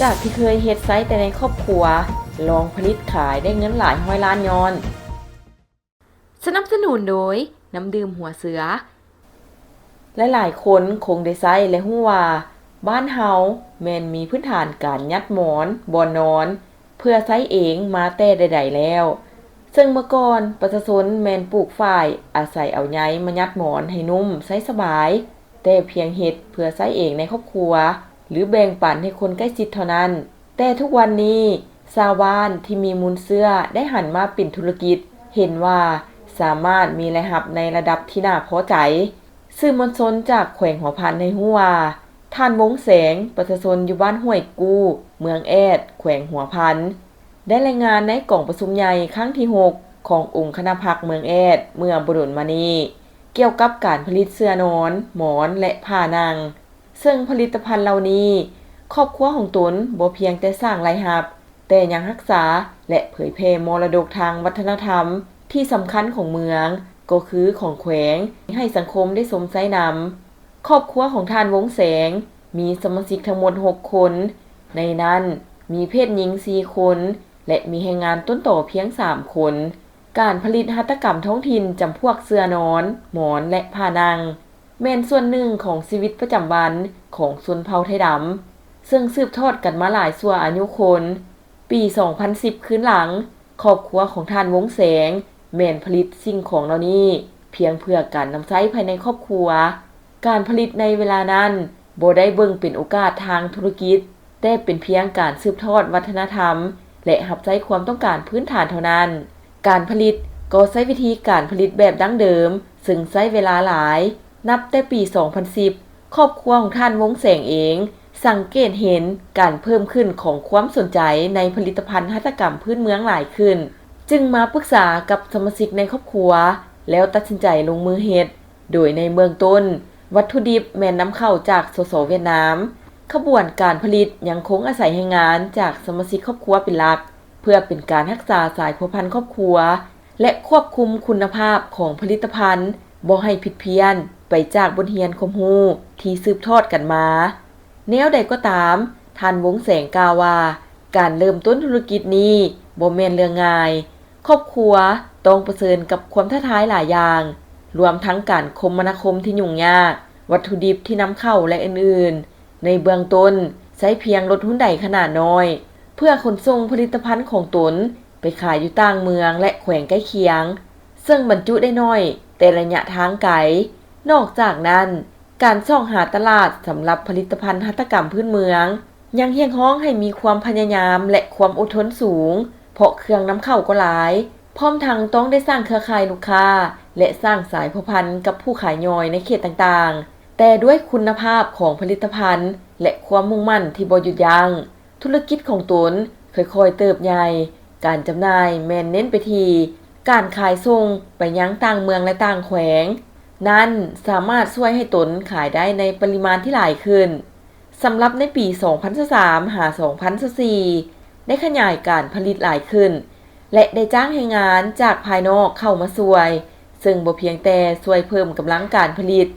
ຈາກທີ່ເຄີຍເຮັດໃຊ້ແຕ່ໃນຄອບຄົວ ລອງຜະລິດຂາຍໄດ້ເງິນຫຼາຍຮ້ອຍລ້ານຍ້ອນ. ສະໜັບສະໜູນໂດຍ ນ້ຳດື່ມຫົວເສືອ. ຫຼາຍໆຄົນຄົງໄດ້ໃຊ້ ແລະ ຮູ້ວ່າບ້ານເຮົາແມ່ນມີພື້ນຖານການຍັດໝອນບ່ອນນອນ ເພື່ອໃຊ້ເອງມາແຕ່ໃດໆແລ້ວ, ເຊິ່ງເມື່ອກ່ອນປະຊາຊົນແມ່ນປູກຝ້າຍ ອາໄສເອົາໃຍມາຍັດໝອນໃຫ້ນຸ້ມໃຊ້ສະບາຍ, ແຕ່ພຽງເຮັດເພື່ອໃຊ້ເອງໃນຄອບຄົວ ຫຼື ແບ່ງປັນໃຫ້ຄົນໃກ້ຊິດເທົ່ານັ້ນ. ແຕ່ທຸກວັນນີ້ ຊາວບ້ານທີ່ມີມູນເຊື້ອໄດ້ຫັນມາເປັນທຸລະກິດ, ເຫັນວ່າສາມາດມີລາຍຮັບໃນລະດັບທີ່ໜ້າພໍໃຈ. ສື່ມວນຊົນຈາກແຂວງຫົວພັນໃຫ້ຮູ້ວ່າ ທ່ານ ວົງແສງ, ປະຊາຊົນຢູ່ບ້ານຫ້ວຍກູ້, ເມືອງແອດ, ແຂວງຫົວພັນ, ໄດ້ລາຍງານໃນກອງປະຊຸມໃຫຍ່ຄັ້ງທີຫົກ ຂອງອົງຄະນະພັກເມືອງແອດ ເມື່ອບໍ່ດົນມານີ້ ກ່ຽວກັບການຜະລິດເສື່ອນອນ, ໝອນ ແລະ ຜ້ານັ່ງ, ເຊິ່ງຜະລິດຕະພັນເຫຼົ່ານີ້ ຄອບຄົວຂອງຕົນບໍ່ພຽງແຕ່ສ້າງລາຍຮັບ, ແຕ່ຍັງຮັກສາ ແລະ ເຜີຍແຜ່ມໍລະດົກທາງວັດທະນະທຳທີ່ສຳຄັນຂອງເມືອງ, ກໍຄືຂອງແຂວງ, ໃຫ້ສັງຄົມໄດ້ຊົມໃຊ້ນຳ. ຄອບຄົວຂອງທ່ານ ວົງແສງ ມີສະມາຊິກທັງໝົດຫົກຄົນ, ໃນນັ້ນມີເພດຍິງສີ່ຄົນ ແລະ ມີແຮງງານຕົ້ນຕໍພຽງສາມຄົນ. ການຜະລິດຫັດຖະກຳທ້ອງຖິ່ນຈຳພວກເສື່ອນອນ, ໝອນ ແລະ ຜ້ານັ່ງ ແມ່ນສ່ວນໜຶ່ງຂອງຊີວິດປະຈຳວັນຂອງຊົນເຜົ່າໄທດຳ, ເຊິ່ງສືບທອດກັນມາຫຼາຍຊົ່ວອາຍຸຄົນ. ປີສອງພັນສິບຄືນຫຼັງ, ຄອບຄົວຂອງທ່ານ ວົງແສງ ແມ່ນຜະລິດສິ່ງຂອງເຫຼົ່ານີ້ພຽງເພື່ອການນຳໃຊ້ພາຍໃນຄອບຄົວ. ການຜະລິດໃນເວລານັ້ນບໍ່ໄດ້ເບິ່ງເປັນໂອກາດທາງທຸລະກິດ, ແຕ່ເປັນພຽງການສືບທອດວັດທະນະທຳ ແລະ ຮັບໃຊ້ຄວາມຕ້ອງການພື້ນຖານເທົ່ານັ້ນ. ການຜະລິດກໍໃຊ້ວິທີການຜະລິດແບບດັ້ງເດີມ, ເຊິ່ງໃຊ້ເວລາຫຼາຍ. ນັບແຕ່ປີສອງພັນສິບ, ຄອບຄົວຂອງທ່ານ ວົງແສງເອງ ສັງເກດເຫັນການເພີ່ມຂຶ້ນຂອງຄວາມສົນໃຈໃນຜະລິດຕະພັນຫັດຖະກຳພື້ນເມືອງຫຼາຍຂຶ້ນ, ຈຶ່ງມາປຶກສາກັບສະມາຊິກໃນຄອບຄົວ ແລ້ວຕັດສິນໃຈລົງມືເຮັດ. ໂດຍໃນເບື້ອງຕົ້ນ, ວັດຖຸດິບແມ່ນນຳເຂົ້າຈາກ ສສ ຫວຽດນາມ. ຂະບວນການຜະລິດຍັງຄົງອາໄສແຮງງານຈາກສະມາຊິກຄອບຄົວເປັນຫຼັກ, ເພື່ອເປັນການຮັກສາສາຍພົວພັນຄອບຄົວ ແລະ ຄວບຄຸມຄຸນນະພາບຂອງຜະລິດຕະພັນບໍ່ໃຫ້ຜິດພຽນໄປຈາກບົດຮຽນຄວາມຮູ້ທີ່ສືບທອດກັນມາ. ແນວໃດກໍຕາມ, ທ່ານ ວົງແສງ ກ່າວວ່າ ການເລີ່ມຕົ້ນທຸລະກິດນີ້ບໍ່ແມ່ນເລື່ອງງ່າຍ. ຄອບຄົວຕ້ອງປະເຊີນກັບຄວາມທ້າທາຍຫຼາຍຢ່າງ, ລວມທັງການຄົມມະນາຄົມທີ່ຫຍຸ້ງຍາກ, ວັດຖຸດິບທີ່ນຳເຂົ້າ ແລະ ອື່ນໆ. ໃນເບື້ອງຕົ້ນ, ໃຊ້ພຽງລົດຮຸນໄດຂະໜາດນ້ອຍ ເພື່ອຂົນສົ່ງຜະລິດຕະພັນຂອງຕົນໄປຂາຍຢູ່ຕ່າງເມືອງ ແລະ ແຂວງໃກ້ຄຽງ, ເຊິ່ງບັນຈຸໄດ້ໜ້ອຍແຕ່ໄລຍະທາງໄກ. ນອກຈາກນັ້ນ, ການຊອກຫາຕະຫຼາດສຳລັບຜະລິດຕະພັນຫັດຖະກຳພື້ນເມືອງ ຍັງຮຽກຮ້ອງໃຫ້ມີຄວາມພະຍາຍາມ ແລະ ຄວາມອົດທົນສູງ, ເພາະເຄື່ອງນຳເຂົ້າກໍຫຼາຍ, ພ້ອມທັງຕ້ອງໄດ້ສ້າງເຄືອຂ່າຍລູກຄ້າ ແລະ ສ້າງສາຍພົວພັນກັບຜູ້ຂາຍຍ່ອຍໃນເຂດຕ່າງໆ. ແຕ່ດ້ວຍຄຸນນະພາບຂອງຜະລິດຕະພັນ ແລະ ຄວາມມຸ່ງໝັ້ນທີ່ບໍ່ຢຸດຢັ້ງ, ທຸລະກິດຂອງຕົນຄ່ອຍໆເຕີບໃຫຍ່. ການຈຳໜ່າຍແມ່ນເນັ້ນໄປທີ່ການຂາຍສົ່ງໄປຍັງຕ່າງເມືອງ ແລະ ຕ່າງແຂວງ. ນັ້ນສາມາດຊ່ວຍໃຫ້ຕົນຂາຍໄດ້ໃນປະລິມານທີ່ຫຼາຍຂຶ້ນ. ສຳລັບໃນປີສອງພັນຊາວສາມຫາສອງພັນຊາວສີ່ ໄດ້ຂະຫຍາຍການຜະລິດຫຼາຍຂຶ້ນ ແລະ ໄດ້ຈ້າງແຮງງານຈາກພາຍນອກເຂົ້າມາຊ່ວຍ, ເຊິ່ງບໍ່ພຽງແຕ່ຊ່ວຍເພີ່ມກຳລັງການຜະລິດ,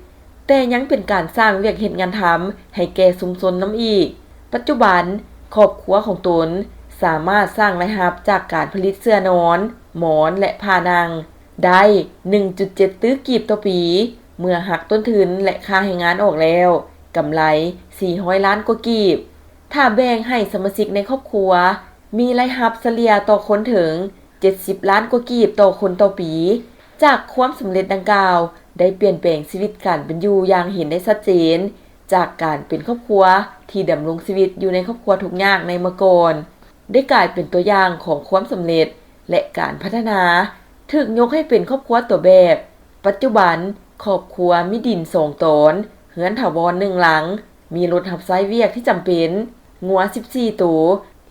ແຕ່ຍັງເປັນການສ້າງວຽກເຮັດງານທຳໃຫ້ແກ່ຊຸມຊົນນຳອີກ. ປັດຈຸບັນ, ຄອບຄົວຂອງຕົນສາມາດສ້າງລາຍຮັບຈາກການຜະລິດເສື່ອນອນ, ໝອນ ແລະ ຜ້ານັ່ງ ໄດ້ໜຶ່ງຈຸດເຈັດຕື້ກີບຕໍ່ປີ, ເມື່ອຫັກຕົ້ນທຶນ ແລະ ຄ່າແຮງງານອອກແລ້ວ, ກຳໄລສີ່ຮ້ອຍລ້ານກວ່າກີບ. ຖ້າແບ່ງໃຫ້ສະມາຊິກໃນຄອບຄົວມີລາຍຮັບສະເລ່ຍຕໍ່ຄົນເຖິງເຈັດສິບລ້ານກວ່າກີບຕໍ່ຄົນຕໍ່ປີ. ຈາກຄວາມສຳເລັດດັ່ງກ່າວ ໄດ້ປ່ຽນແປງຊີວິດການເປັນຢູ່ຢ່າງເຫັນໄດ້ຊັດເຈນ, ຈາກການເປັນຄອບຄົວທີ່ດຳລົງຊີວິດຢູ່ໃນຄອບຄົວທຸກຍາກໃນເມື່ອກ່ອນ, ໄດ້ກາຍເປັນຕົວຢ່າງຂອງຄວາມສຳເລັດ ແລະ ການພັດທະນາ, ຖືກຍົກໃຫ້ເປັນຄອບຄົວຕົວແບບ. ປັດຈຸບັນ, ຄອບຄົວມີດິນສອງຕອນ, ເຮືອນຖາວອນໜຶ່ງຫຼັງ, ມີລົດຮັບໃຊ້ວຽກທີ່ຈຳເປັນ, ງົວສິບສີ່ໂຕ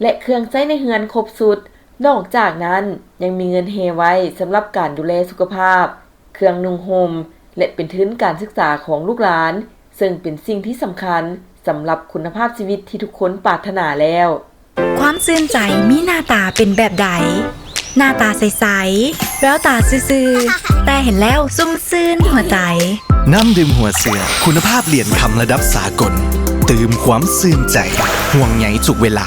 ແລະ ເຄື່ອງໃຊ້ໃນເຮືອນຄົບຊຸດ. ນອກຈາກນັ້ນ, ຍັງມີເງິນແຮ່ໄວ້ສຳລັບການດູແລສຸຂະພາບ, ເຄື່ອງນຸ່ງຫົ່ມ ແລະ ເປັນທຶນການສຶກສາຂອງລູກຫຼານ, ເຊິ່ງເປັນສິ່ງທີ່ສຳຄັນສຳລັບຄຸນນະພາບຊີວິດທີ່ທຸກຄົນປາດຖະໜາແລ້ວ. ຄວາມຊື່ນໃຈມີໜ້າຕາເປັນແບບໃດ? ໜ້າຕາໃສໆ ແວວຕາຊື່ໆ ແຕ່ເຫັນແລ້ວຊຸ່ມຊື່ນຫົວໃຈ. ນ້ຳດື່ມຫົວເສືອ ຄຸນນະພາບຫຼຽນຄຳລະດັບສາກົນ, ຕື່ມຄວາມຊື່ນໃຈ. ຫ່ວງໃຍທຸກເວລາ